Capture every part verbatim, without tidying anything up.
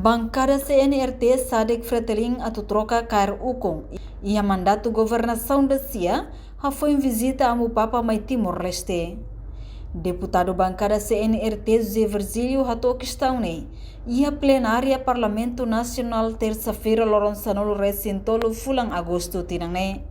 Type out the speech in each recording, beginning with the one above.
Bankada C N R T sadek Fretilin atu troka kaer ukun iha mandatu governasaun da sia, hafoin vizita Amu Papa mai Timor-Leste. Deputadu bankada C N R T José Virgílio hato'o kestaun ne'e iha plenária Parlamentu Nasionál tersa-feira loron sanulu-resin-tolu fulan Agostu tinan ne'e.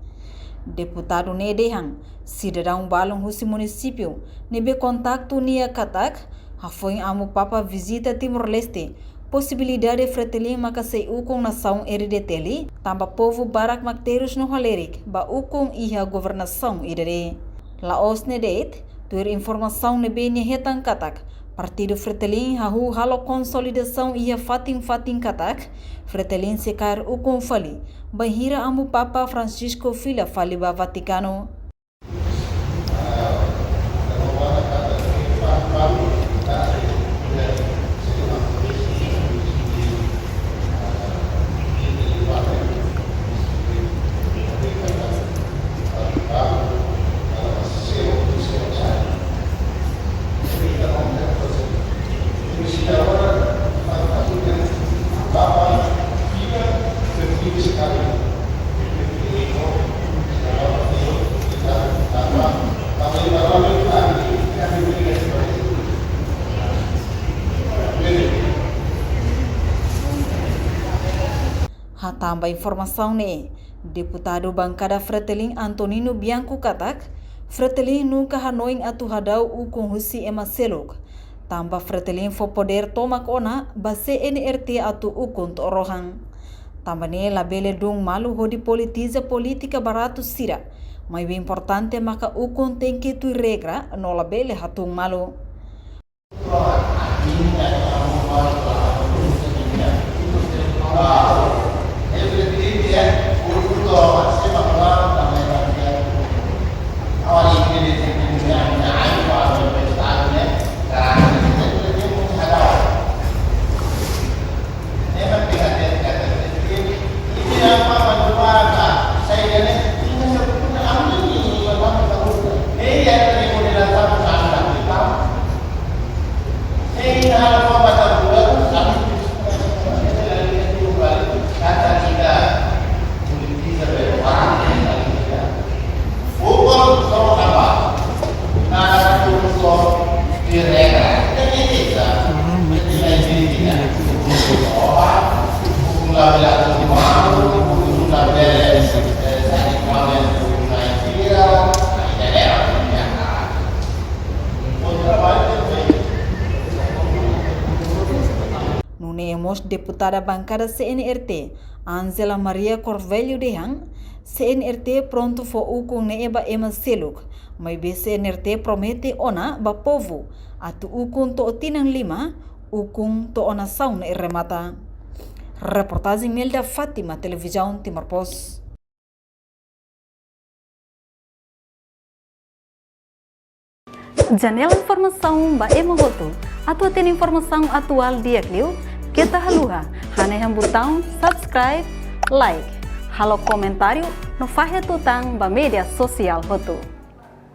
Deputadu ne'e dehan, sidadaun balun husi munisípiu ne'ebé kontaktu nia katak, hafoin Amu Papa vizita Timor-Leste, posibilidade Fretilin maka sei ukun nasaun R D T L, tanba povu barak mak terus no halerik ba ukun iha governasaun ida-ne'e. La'ós ne'e de'it, tuir informasaun ne'ebé nia hetan katak, Partidu Fretilin hahú halo konsolidasaun iha fatin-fatin katak, Fretilin sei kaer ukun fali, bainhira Amu Papa Francisco fila fali ba Vatikanu. Hatán ba informasaun ne'e, Deputadu Bankada Fretilin Antonino Bianco katak, Fretilin nunka hanoin atu hadau ukun husi ema seluk. Tanba Fretilin fó podér tomak ona ba C N R T atu ukun to'o rohan. Tanba ne'e labele dún malu hodi politiza polítika baratu sira. Maibé importante maka ukun tenke tuir regra no labele hatún malu. Nune'e mós deputada bankada C N R T, Angela Maria Carvalho dehan, C N R T prontu fó ukun ne'e ba ema seluk, maibé C N R T promete ona ba povu, atu ukun to'o tinan lima, ukun to'o nasaun ne'e remata. Reportajen Melda Fátima, Televizaun Timor Post. Janela informasaun ba ema hotu. Atu hatene informasaun atuál di'ak liu, keta haluha hanehan butaun subscribe, like, halo komentáriu no fahe tutan ba média sosiál hotu.